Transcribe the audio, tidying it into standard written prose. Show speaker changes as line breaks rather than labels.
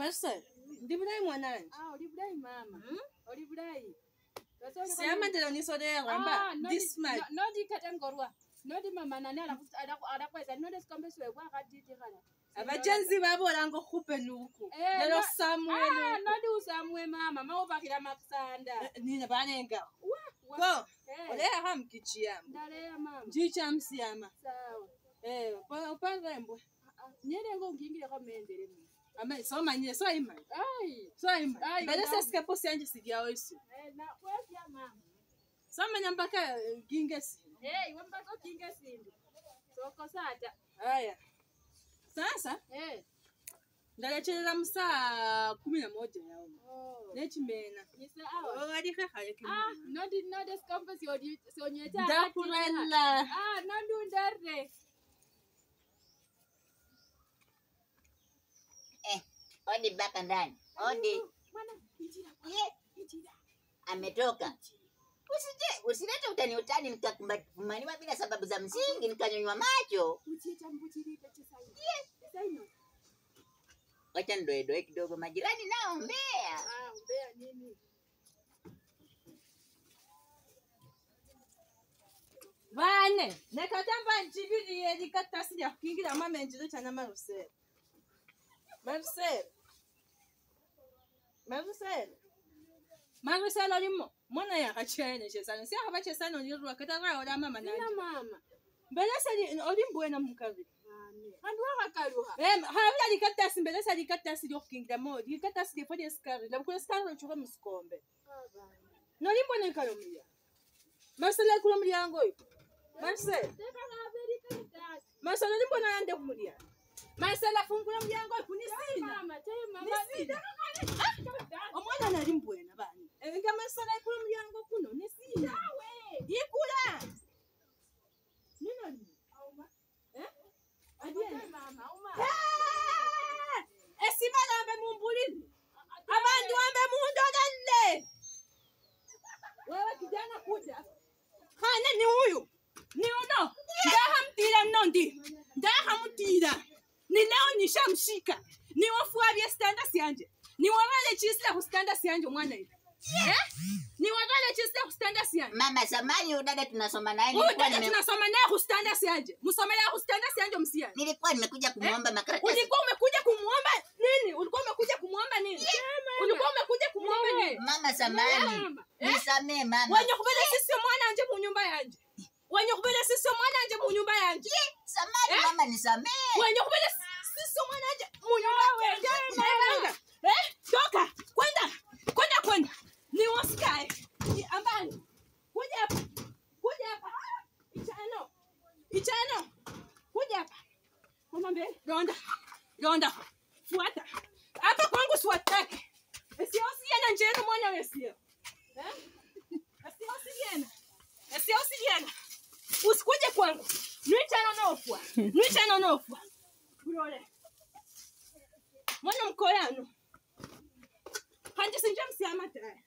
Marcel, ndi bulayi mwananje.
Ah, oli bulayi mama. Oli bulayi.
Siyama ndelo nisolera mba this much.
Nodi kata ngorwa. Nodi mama nani alakweza nodi sikombe siwebwa akatiti khala.
Abajenzi babolanga okhupa luku. Lero Samuel.
Ah, nodi usamwe mama, mawubakira makusanda.
Nina banenga. Ko. Oleya hamkichiyama.
Ndaleya mama.
Njicha msiyama.
Sawa.
Eh, upanga mbwe.
Nyere ngingire kwa mendere mimi.
Ama soma nyine so ima.
Ai.
So ima. Mbele sasa posi yanje sijawo isu.
Eh, na kwefya mama.
Soma nyambaka ginge si.
Eh, iwe mpaka ginge sindu. Soko sata.
Haya. Sasa?
Eh.
Ndalecherera musaa 11 yawo.
Oh.
Nechimena.
Nisa awa.
Wali khale kimwe.
Ah, nodi nodi sikombe sionyeta.
Ndakurela.
Ah, nondu ndere.
Eh, odi baka ndani. Odi.
Mwana, injira.
Ye,
injira.
Ametoka. Usije, usilete utani utani nikakumaniwa bila sababu za msingi nikanyonywa macho.
Uchieta mbuchirite chesai.
Ye.
Saino.
Wacha ndoe kidogo majirani nao mbea.
Ah, mbea nini?
Bane, nekatamba njibiriye likatasi lya kukingira mama njiro chana Marcel. Marcel. Marcel. Marcel alimo. Mwana ya kachene chesano. Si akaba chesano nirwa katara ola mama nanje.
Mama.
Mbele sali olimbwena mukazi.
Andu akakaluha.
Eh, habla likatasi mbele sali likatasi lyo kukingira mo. Likatasi lyo fodi skari. La bukule skari nchuka musikombe. Nolimbwena ikalomia. Marcel akula mulyango oyo. Marcel. Marcel olimbwena yande kumulya. Marcel afungula mulyango oyo kunisina.
Mama, mama.
Nisina. Omwana nali mbwena bani. Nga Marcel akula mulyango kuno nisina. Ikula. Nino ni?
Auma.
Eh? Adiye
mama, auma.
Esibala ambe mumbulini. Abantu ambe mundodelle. Wewe kijana kuja. Khane ni huyu. Ni uno. Ndahamtira nondi. Ndahamtira. Ni leo nishamshika. Ni wafuabye standard yanje. Ni wabale chisla ku standard yanje mwana hivi. Eh? Ni wabale chisla ku standard yanje.
Mama samani dada tunasoma naye
nilikuwa tunasoma naye ku standard yanje. Msomela ku standard yanje msia.
Nilikuwa nimekuja kumuomba makaratasi.
Ulikuwa umekuja kumuomba nini? Ulikuwa umekuja kumuomba nini? Ulikuwa umekuja kumuomba nini?
Mama samani. Nisamee mama.
Wenye kubele sisi mwana anje mu nyumba yanje. Wenye kubele sisi mwana anje mu nyumba yanje.
Samani mama nisamee.
Wenye kubele sisi mwana anje mu nyumba yanje. Eh? Toka. Kwenda. Kwenda kwenda. Ni wasikae. Ni ambani. Kuja hapa. Kuja hapa. Ichano. Ichano. Kuja hapa. Mama mbele. Ronda. Ronda. Fuata. Hapa kwangu siwataki. Esiosiana njeno mwana wesio. Eh? Esiosiana. Esiosiana. Usikuje kwangu. Nichano nofwa. Nichano nofwa. Burole. Mwana mkoyano. Hanje sinje msiyama tayari.